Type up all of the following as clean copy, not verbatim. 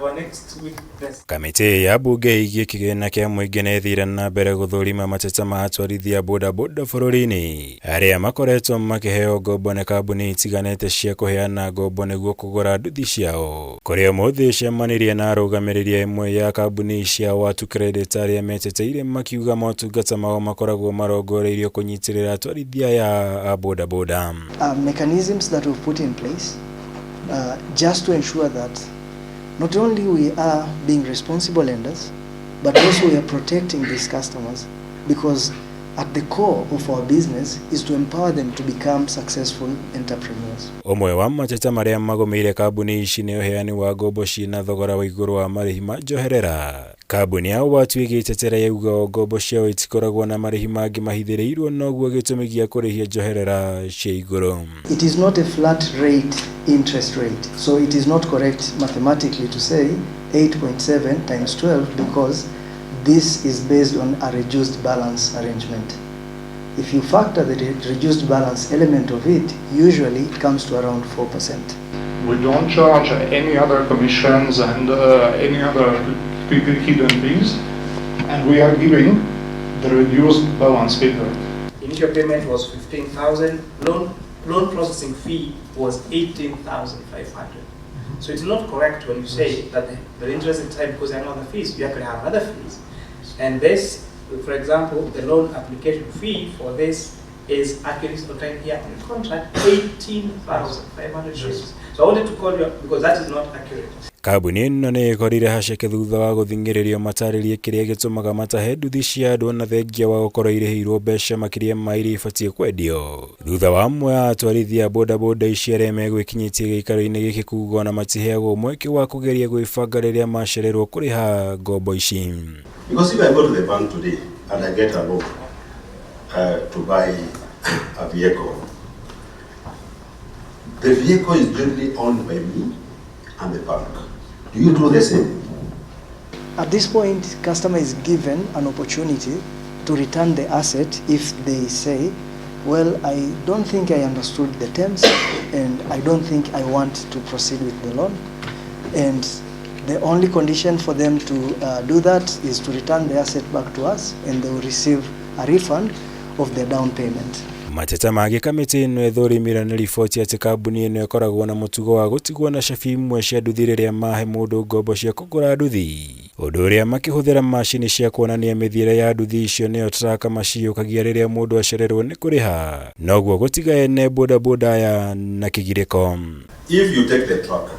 Our next witness. Kamĩtĩ ya mbunge ĩgiĩ kĩgĩna kĩa mũingĩ nĩ ĩthire na mbere gũthũrima mateta ma atwarithia bodaboda bũrũri-inĩ arĩa makoretwo makĩheo ngombo nĩ kambuni itiganĩte cia kũheana ngombo nĩguo kũgũra nduthi ciao. Kũrĩa ũmũthĩ ĩcemanirie na arũgamĩrĩri a ĩmwe ya kambuni cia Watu Credit arĩa meteteire makiuga motungata mao makoragwo marongoreirio kũnyitĩrĩra atwarithia aya a bodaboda. Mechanisms that we've put in place just to ensure that not only we are being responsible lenders, but also we are protecting these customers, because at the core of our business is to empower them to become successful entrepreneurs. Ũmwe wa mateta marĩa magũmĩire kambuni ici nĩ ũheani wa ngombo ciĩna thogora wa igũrũ wa marĩhi ma njoherera. Kambuni ya Watu ĩgĩtetera yauga o ngombo ciao itikoragwo na marĩhi mangĩ mahithĩrĩirwo noguo gĩtũmi gĩa kũrĩhia njoherera cia igũrũ. It is not a flat rate interest rate, so it is not correct mathematically to say 8.7 times 12, because this is based on a reduced balance arrangement. If you factor the reduced balance element of it, usually it comes to around 4%. We don't charge any other commissions and any other hidden fees, and we are giving the reduced balance figure. Initial payment was 15,000, loan processing fee was 18,500. So it's not correct when you say that the interest is high because there are no other fees. You actually have other fees. And this, for example, the loan application fee for this is actually contained here in the contract, 18,500 shillings. So I wanted to call you up because that is not accurate. Kambuni ĩno nĩ ĩkorire haceke thutha wa gũthing'ĩrĩrio matarĩrie kĩrĩa gĩtũmaga matahe nduthi cia andũ ona thengia wa gũkorwo irĩhĩirwo mbeca makĩria ma iria ibatiĩ kwendio. Thutha wa amwe a atwarithia a bodaboda ici arĩa megwĩkinyĩtie gĩikaro-inĩ gĩkĩ kuga ona matiheagwo mweke wa kũgeria gwĩbanga rĩrĩa macererwo kũrĩha ngombo ici. Because if I go to the bank today and I get a loan to buy a vehicle, the vehicle is jointly owned by me and the bank. Do you do the same? At this point, customer is given an opportunity to return the asset if they say, well, I don't think I understood the terms and I don't think I want to proceed with the loan. And the only condition for them to do that is to return the asset back to us, and they will receive a refund of their down payment. Mateta mangĩ kamĩtĩ ĩno ĩthũrimire nĩ riboti atĩ kambuni ĩno ĩkoragwo na mũtugo wa gũtigwo na cabi imwe cia nduthi rĩrĩa mahe mũndũ ngombo cia kũgũra nduthi, ũndũ ũrĩa makĩhũthĩra macini cia kuonania mĩthiĩre ya nduthi icio nĩyo tracker maciyũkagia rĩrĩa mũndũ acererwo nĩ kũrĩha, noguo gũtiga ene bodaboda aya na kĩgirĩko. If you take the tracker,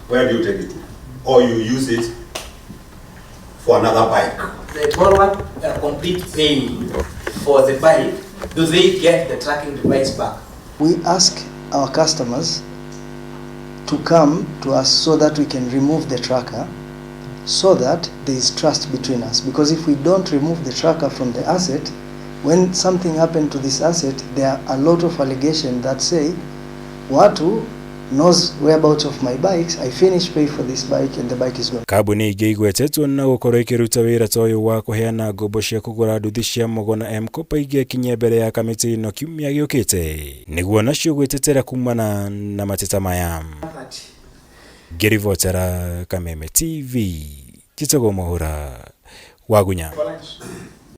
where do you take it to? Or you use it for another bike? The borrower complete paying for the bike, do they get the tracking device back? We ask our customers to come to us so that we can remove the tracker, so that there is trust between us. Because if we don't remove the tracker from the asset, when something happened to this asset, there are a lot of allegations that say, Watu knows whereabouts of my bikes, I finish pay for this bike and the bike is gone. Kambuni ingĩ igwetetwo na gũkorwo ikĩruta wĩra ta ũyũ wa kũheana ngombo cia kũgũra nduthi cia Mogo na M-Kopa ingĩkinyia mbere ya kamĩtĩ ĩno kiumia gĩũkĩte nĩguo nacio gwĩtetera kumana na mateta maya. Ngĩribotera Kameme TV, njĩtagwo Mũhũra Wagunya. For lunch.